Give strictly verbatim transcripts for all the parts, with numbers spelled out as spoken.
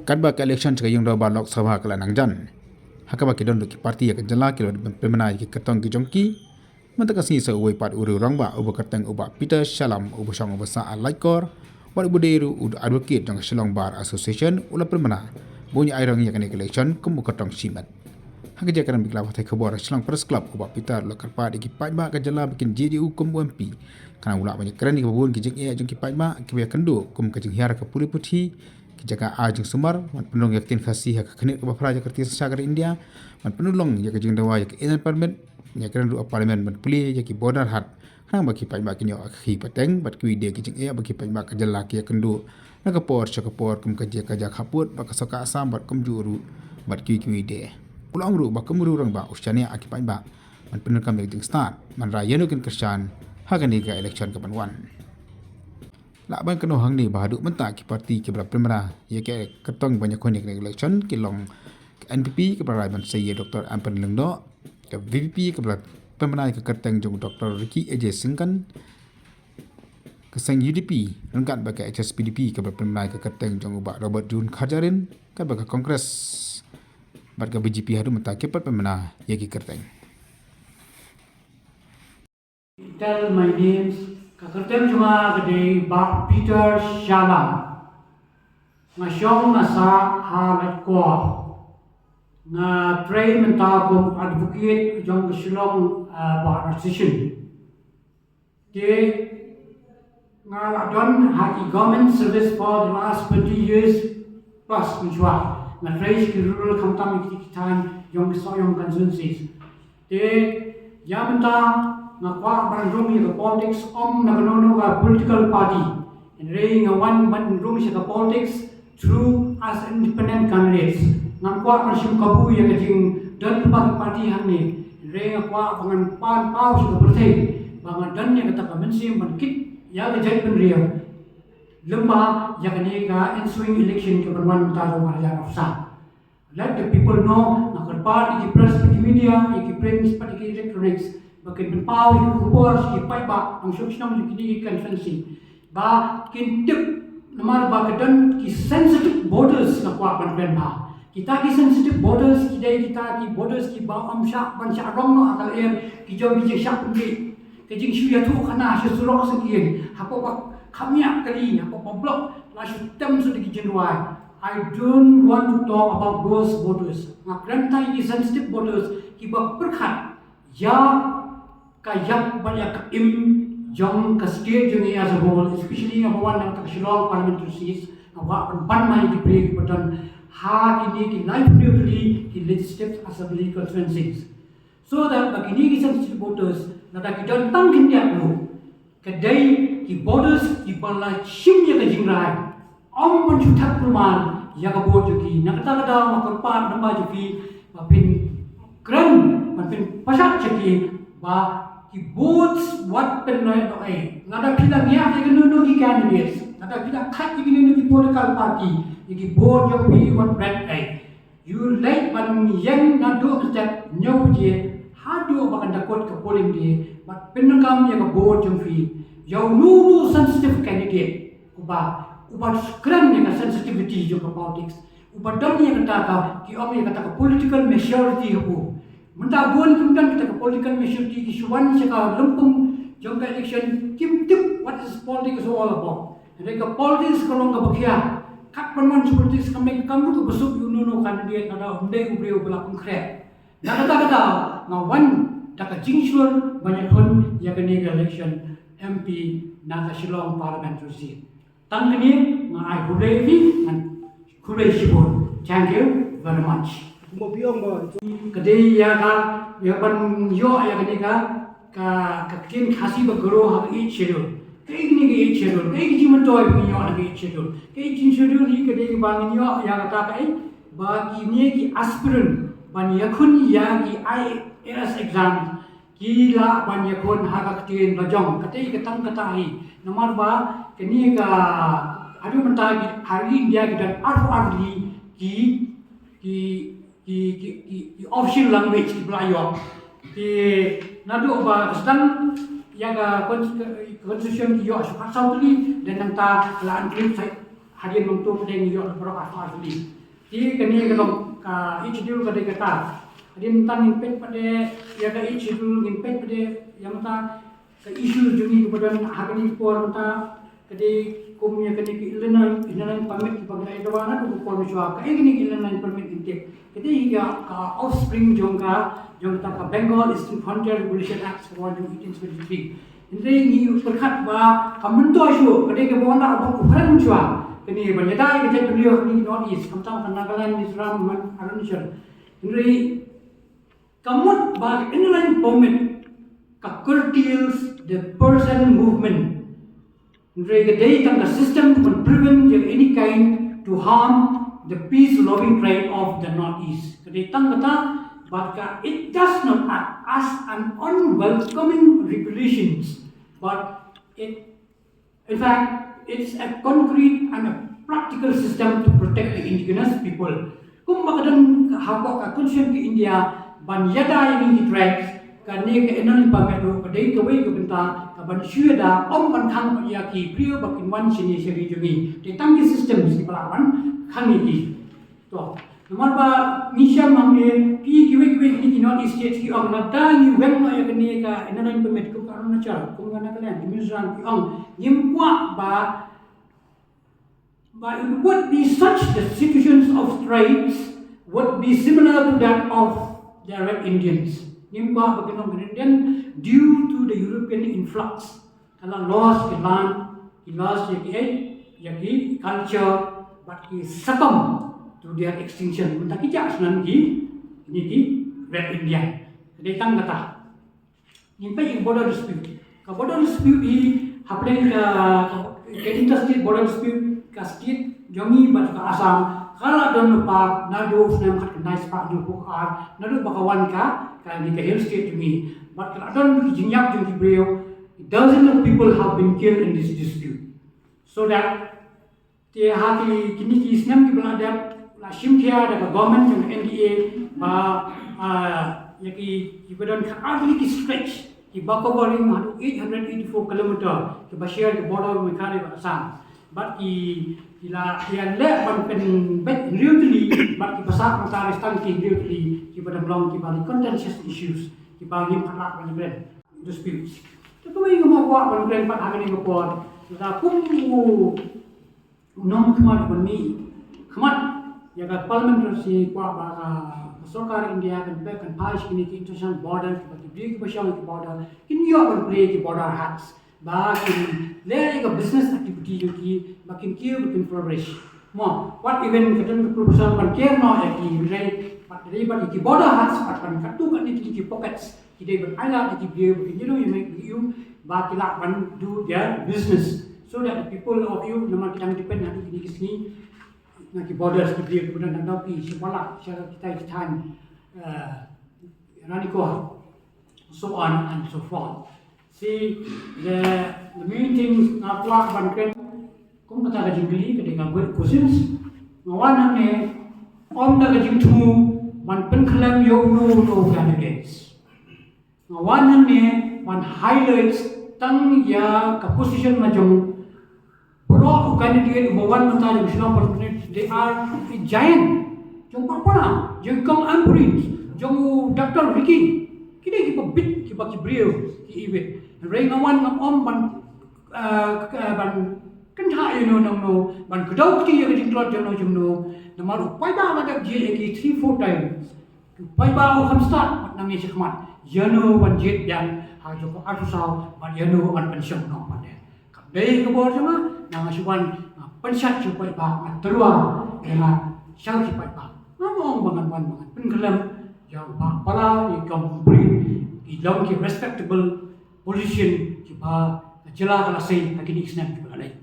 Katba ka election sha ka ïing dorbar Lok Sabha ka la nang jan, ha kaba ki don ruh ki party ïa ka jylla ki la pynbna ïa ki kyrtong ki jong ki. Mynta ka sngi sa uwei pat u riew rangbah uba kyrteng u Bah Peter Shallam uba shong uba sah ha Laitkor, bad uba dei ruh u advocate jong ka Shillong Bar Association, u la pynbna ba un ïa airang ïa kane ka election kum u kyrtong shimet. Ha ka jaka kane, ba ki la pathai khubor ha Shillong Press Club, u Bah Peter u la kyrpad ïa ki paidbah ka jylla ba kin jied ïa u kum u M P, khnang u lah ban ïakren ïa kiba bun ki jingeh jong ki paidbah kiba ïakynduh kum ka jinghiar ka pule puthi, ki jaka ai jingsumar, ban pynrung ïa ka ktien Khasi ha ka khyrnit kaba phra jong ka riti synshar ka ri India, ban pynlong ïa ka jingdawa ïa ka Inland Permit, ïakren ruh ha Parliament ban plie ïa ki border haat, khnang ba ki paidbah kin ïoh ïa ka khih pateng bad kiwei de ki jingeh ba ki paidbah ka jylla ki ïakynduh na ka por sha ka por, kum ka jia ka jaka khappud bad ka sorkar Assam bad kumjuh ruh bad kiwei kiwei de. U la ong ruh ba kum u riew rangbah u shaniah ïa ki paidbah ban pyndonkam ïa ka jingstad ban rai ïano kin kyrshan ha kane ka election kaban wan. Lah ban kynnoh hangne ba haduh mynta ki party kiba la pynbna ïa ki kyrtong ban ïakhun ïa kane ka election ki long ka N P P kaba la rai ban sei ïa u Doctor Ampareen Lyngdoh, ka V P P kaba la pynbna ïa ka kyrteng jong u Doctor Ricky A J Syngkon, ka seng U D P ryngkat bad ka H S P D P kaba la pynbna ïa ka kyrteng jong u Bah Robert June Kharjahrin, katba ka Congress bad ka B J P haduh mynta ki pat pynbna ïa ki kyrteng. Tell my names. Ka kyrteng jong nga ka dei Bah Peter Shallam. Nga shong nga sah ha Laitkor. Nga trei mynta kum advocate jong ka Shillong, uh, Bar Association. Te nga la don ha ki government service for the last twenty years plus mynshuwa. Nga trei sha ki rural khamtam ïa ki thaiñ jong ki sohïong constituencies. Te ïa mynta nga kwah ban rung ïa ka politics, ym na kano kano ka political party. Hynrei nga wan ban rung sha ka politics through as an independent candidate. Ngam kwah ban shim kabu ïa ka jingdon lypa ki party hangne. Hynrei nga kwah ba ngan pan paw sha ka pyrthei ba nga don ïa kata ka mynsiem ban kit ïa ka jaitbynriew lyngba ïa kane ka ensuing election kaban wan mynta jong ar hajar arphew san. Let the people know, nga kyrpad ïa ki press, ïa ki media, ïa ki print bad ïa ki electronics ba kin pynpaw ïa ki khubor sha ki paidbah nongshong shnong jong kine ki constituency ba kin tip, namar ba ka don ki sensitive voters, nga kwah ban kren ba kita ki sensitive voters ki dei kita ki voters kiba ym shah ban shah rong noh ha ka lyer, ki jong ki jingshah pynbiej, ki jingshu ïathuh khana sha surok syngkien, hapoh ba kham ïa kali, hapoh ba block la shu tem sha ki jingrwai. I don't want to talk about those voters. Nga kren tang ïa ki sensitive voters kiba pyrkhat ïa ka ïap bad ïa ka im jong ka state jong ngi as a whole, especially nga ba wan na ka Shillong parliamentary seat, nga kwah ban pan mai ïa ki briew kiba don ha kine ki laiphew tylli ki legislative assembly constituencies. So that ba kine ki sensitive voters, lada ki don tang khyndiat ruh, ka dei ki voters kiba la shim ïa ka jingrai, ym ban shu thep kulmar ïa ka vote jong ki. Na kata ka daw nga kyrpad lyngba jong phi ba phin kren, ba phin pynshai sha ki ba ki votes wat pynlait noh ei. Lada phi la ngiah ïa kino kino ki candidates, lada phi la khait ïa kino kino ki political party, ïa ki vote jong phi wat bret ei. Ïa leit ban ïeng naduh ka step hynñiew baje haduh ba kan da kut ka polling day, bad pyndonkam ïa ka vote jong phi ïa uno uno sensitive candidate, uba, uba kren ïa ka sensitivity jong ka politics, uba don ïa kata ka, ki ong ïa kata ka political maturity ha u. Mynta bun kim don kata ka political maturity, ki shu wan sha ka lympung jong ka election, kim tip what is politics all about. Hynrei ka politics ka long kaba khia. Kat ban wan sha politics kam dei ka kam ruh kaba suk ïa uno uno candidate, lada um dei u briew ba la pynkhreh. Na kata ka daw nga wan da ka jingshlur ban ïakhun ïa kane ka election M P na ka Shillong parliamentary seat. Tang kane, nga ai khublei ïa phi, ngan khublei shibun. Thank you very much. Kumba phi ong ba, ka dei ïa ka, ïa ban ïoh ïa kane ka, ka, ka ktien Khasi ba Garo ha ka Eighth Schedule. Kaei kane ka Eighth Schedule? Kaei ka jingmyntoi ba ngi ïoh na ka Eighth Schedule? Ka Eighth Schedule hi ka dei ba ngi ïoh ïa kata kaei, ba kine ki aspirant ban ïakhun ïa ki I A S exam ki lah ban ïakhun ha ka ktien la jong. Kata hi ka tang kata hi. Namar ba kane ka, haduh mynta ki, ha ri India ki don arphew ar tylli ki, ki, ki, ki, ki, ki official language kiba la ïoh. Te naduh ba sdang ïa ka cons-, ka constitution ki ïoh shuh khatsaw tylli, te nangta la include sa Hadien mynta pat ngi ïoh baroh arphew ar tylli. Te kane ka long ka Eighth Schedule ka dei kata. Hadien mynta ngin peit pat ïa ka Eighth Schedule, ngin peit pat ïa mynta ka issue jong ngi kaba don ha kane ka por mynta ka dei kum ïa kane ka Inland Line, Inland Line Permit kaba ngi la ïa dawa naduh ka por mynshuwa. Kaei kane ka Inland Line Permit ngin tip? Ka dei ïa ka offspring jong ka, jong kata ka Bengal Eastern Frontier Regulation Act kaba wan jong eighteen seventy-three. Hynrei ngi pyrkhat ba ka mynta shuh ka dei kaba wan da u Bah Uphren mynshuwa. Kane ba ïada ïa ka jaitbynriew ha kane ka North East, khamtam ka Nagaland, Mizoram, Arunachal. Hynrei ka mut ba ka Inland Line Permit ka curtails the person movement. Hynrei ka dei tang ka system to prevent of any kind to harm the peace loving tribe of the North East. Ka dei tang kata, but ka, it does not act as an unwelcoming regulations, but it, in fact, it's a concrete and a practical system to protect the indigenous people. Kumba ka don ha ka Constitution ka India ban ïada ïa ngi ki tribes, kane ka Inland Line Permit ruh ka dei kawei ka bynta kaban shu ïada, ym ban khang ïa ki briew ba kin wan shane sha ri jong ngi. Te tang ki systems kiba lah ban khang ïa ki. To, namar ba ngi shem hangne, ki kiwei kiwei kine ki North East States ki ong lada ngi weng noh ïa kane ka Inland Line Permit, kum ka Arunachal, kum ka Nagaland, ki Mizoram, ki ong ngim kwah ba, ba it would be such the situations of tribes would be similar to that of the Red Indians. Ngim kwah ba kin long Red Indian due to the European influx. Ka la lost ki land, ki lost ïa ki, eh, ïa ki culture, bad ki succumb to their extinction. Mynta ki jah sngewbha ki, kine ki Red Indian. Ka dei tang kata. Ngin peit ïa ka border dispute. Ka border dispute hi hapdeng ka, ka interstate border dispute ka state jong ngi bad ka Assam ka la don lypa naduh snem khatkhyndai spah hynñiewphew ar, naduh ba ka wan ka, kane ka hill state jong ngi. Bad ka la don ki jingïap jong ki briew. Dozens of people have been killed in this dispute. So that, te ha ki, kine ki snem kiba la dep, la shim khia da ka government jong N D A ba, ah, ïa ki, kiba don khatar tylli ki stretch kiba covering haduh eight hundred eighty-four kilometer kiba share ka border Meghalaya bad Assam. Bad ki, ki la, ki la leh ban pynbeit hynriew tylli, bad kiba sah mynta ruh tang ki hynriew tylli kiba dang long kiba long contentious issues kiba ngim pat lah ban kren, disputes. Te kawei nga kwah ban kren pat ha kane ka por, lada kum u nongkhmat ban mih khmat ïa ka Parliament, ruh ngi kwah ba ka, ka sorkar India kan peit, kan phai sha kine ki international border, kiba ki briew kiba shong ki border kin ïoh ban plie ki border huts ba kin leh ïa ka business activity jong ki, ba kin kiew ba kin flourish. Mo, wat even ka don ka proposal ban ker noh ïa ki, hynrei pat dei bad ki border huts, pat ban katto katne tylli ki pockets ki dei ban ailad ïa ki briew ba kin ïoh ïa ki, ïa ba ki lah ban do their business, so that the people of U, namar ki dang depend haduh kine ki sngi na ki borders, ki briew kiba don tang da ki, sha Balak, sha kitai ki thaiñ, eh, Ranikor, so on and so forth. See, the, the main thing nga kwah ban kren, kum kata ka jingkylli, ka dei ka great questions. Nga wan hangne ym da ka jingthmu ban pynkhlem ïa uno uno u candidates. Nga wan hangne ban highlight tang ïa ka position la jong baroh u candidate uba wan mynta jong Shillong Parliament, they are a giant. Jong Pakpara, jong Kong Ampareen, jong u Doctor Ricky. Ki dei kiba bit, kiba ki briew ki ibit. Hynrei nga wan ngam ong ban, eh, k-, eh, ban kynthah ïano na uno, ban kdew kti ïa ka jingtlot jong uno jong uno. Namar u paidbah la dep jied ïa ki three four times. Paidbah u kham stad bad nangne shakhmat, ïano ban jied biang ha ka jong ka arphew saw bad ïano ban pynshong noh pat de. Kam dei ka bor jong nga, nga shu wan, nga pynshad sha u paidbah, nga tyrwa ïa nga sha ki paidbah. Ngam ong ba ngan wan ba ngan pynkhlem ïa u Bah Pala, ïa ka Ampareen, ki long ki respectable politician kiba ka jylla ka la sei ha kine ki snem kiba la leit.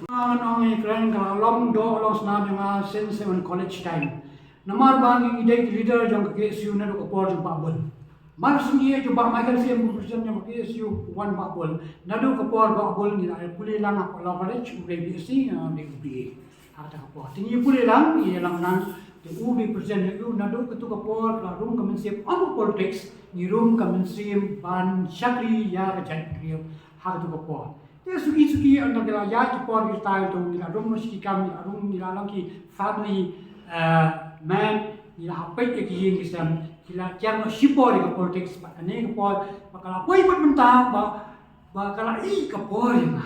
Ngan ong ïa kren ka la long doh long snam jong nga since even college time. Namar ba ngi dei ki leader jong ka K S U naduh ka por jong Bah Bull. Mar shu ngi ïa jong Bah Michael Syiem, president jong ka K S U, wan Bah Bull. Naduh ka por Bah Bull ngi la pule lang ha ka Law College, u dei B S C, nga dei B A. Ha kata ka por. Te ngi pule lang, ngi ïa lang nang U represent ïa u naduh katu ka por, ka la rung ka mynsiem ym politics, ngi rung ka mynsiem ban shakri ïa ka jaitbynriew ha katu ka por. Te suki suki ynda ki la ïaid ki por ki style tu, ngi la rung noh shi ki kam, ngi la rung, ngi la long ki family, eh, man, ngi la hap peit ïa ki ïing ki sem, ki la kiar noh shipor ïa ka politics, bad kane ka por ba ka la poi bad mynta ba, ba ka la i ka por ïa nga.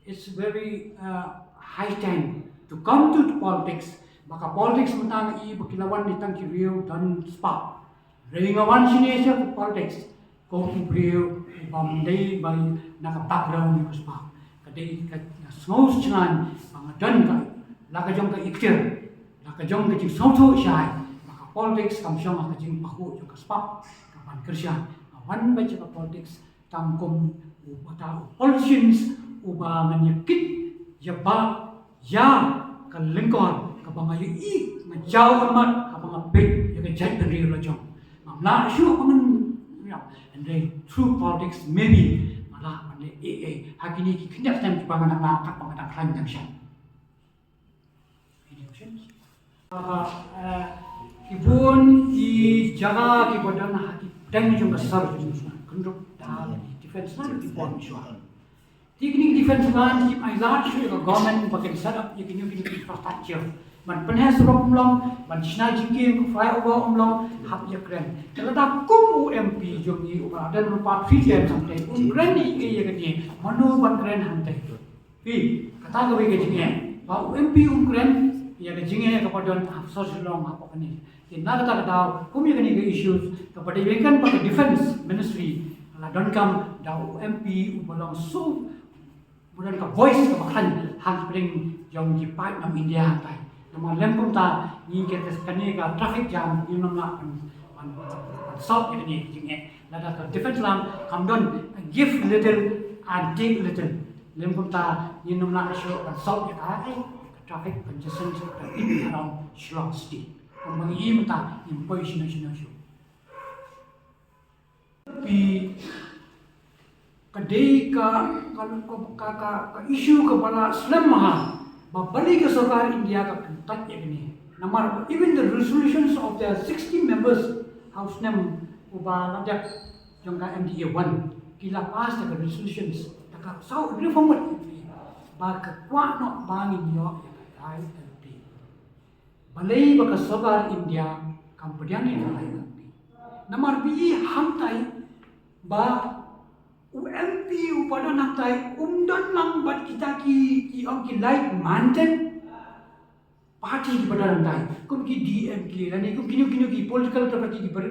It's very, uh, high time to come to the politics. Ba ka politics mynta nga i ba ki la wan dei tang ki riew don spah. Hynrei nga wan shane sha ka politics kum u briew uba ym dei ba na ka background ïa ka spah. Ka dei ka sngew shngaiñ ba nga don ka, la ka jong ka ikhtiar, la ka jong ka jingsngewthuh shai, ba ka politics kam shong ha ka jingpynpaw jong ka spah, ka ban kyrshan. Nga wan beit sha ka politics tang kum uba, ta u politicians uba ngan ïa kit ïa ba ïa ka lyngkor kaba nga ïohi nga jaw mat haba nga peit ïa ka jaitbynriew la jong. Ngam lah shuh ba ngan, you know, and then through politics maybe nga lah ban leh eh eh ha kine ki khyndiat snem kiba nga dang, nga dang khlaiñ dang shan. Any questions? Ah, eh, ki bun ki jaka kiba don ha ki pdeng jong ka sor jong ka, kyndrup da defense line ki bun shuwa. Te kine ki defense line ki ai lad shuh ïa ka government ba kin set up ïa kine kine ki infrastructure ban pynheh surok ym long, ban shna jingkieng, flyover ym long, hap ïakren. Te lada kum u M P jong ngi uba la don lypa three term hangtei um kren ïa kane, mano ban kren hangtei? Phi, kata kawei ka jingeh ba u M P um kren ïa ka jingeh kaba don ha sor Shillong hapoh kane. Te na kata ka daw kum ïa kane ka issues kaba dei bynkan ba ka defense ministry la donkam da u M P uba long so, uba don ka voice kaba khlaiñ hapdeng jong ki paid nam India hangtai. Namar lem kumta ngi, kane ka traffic jam ngim lah ban, ban, ban solve ïa kane ka jingeh. Lada ka defense line kam don, give little and take little. Lem kumta ngin ym lah shuh ban solve ïa ka, eh, ka traffic congestion ka in around Shillong City. Kumba ngi i mynta ngim poi shano shano shuh. Phi, ka dei ka, ka, ka, ka, ka, ka issue kaba la slem ha ba balei ka sorkar India ka kyntait ïa kane. Namar even the resolutions of the sixty members ha u snem uba la dep jong ka M D A one, ki la pass da ka resolutions da ka saw reform ba ka kwah noh ba ngin ïoh ïa ka I L P. Balei ba ka sorkar India kam pdiang ïa ka I L P? Namar phi i hangtai ba u M P uba don hangtai um don lang bad kita ki, ki ong ki like-minded party kiba don hangtai, kum ki D M K lane kum kino kino ki political party kiba,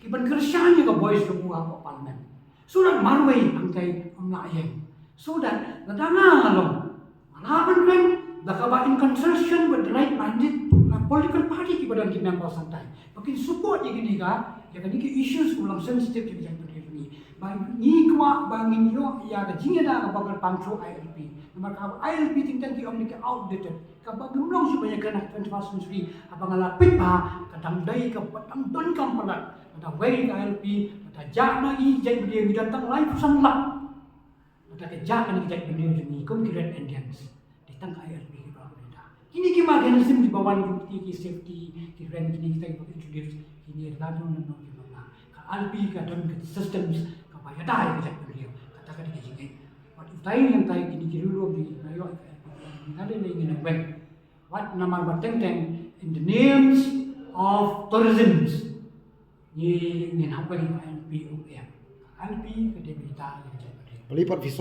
kiban kyrshan ïa ka voice jong u hapoh parliament. So that marwei hangtai ym lah ïeng. So that lada nga long, nga lah ban kren da kaba in consultation with the like-minded, uh, political party kiba don ki members hangtai ba kin support ïa kine ka, ïa kine ki issues kiba long sensitive ïa ka jaitbynriew jong ngi. Ba ngi kwah ba ngin ïoh ïa ka jingïada kaba kyrpang through I L P. Namar ka I L P teng teng ki ong ne ka outdated, kaba ngim long shuh ban ïakren ha ka twenty-first century. Haba nga la peit ba ka dang dei kaba dang donkam palat. Lada wei ka I L P, lada jah na i jaitbynriew ngi don tang laiphew san lak. Lada ka jah kane ka jaitbynriew jong ngi kum ki Red Indians, dei tang ka I L P kiba la pynda. Kine ki mechanism kiba wan kum kine ki safety, ki rent, kine kita kiba introduce, kine lano lano kiba la. Ka I L P ka don ka systems kaba ïada ïa ka jaitbynriew. Kata ka dei ka jingeh. Wat utai ngan tai kine ki rule of the, nga ïoh ka I L P ngan lei lei ngan ïoh weng. Wat namar ba teng teng in the names of tourism. Ngi ngin hap weng I L P, U M. I L P ka dei bynta ïa ka jaitbynriew. Balei pat phi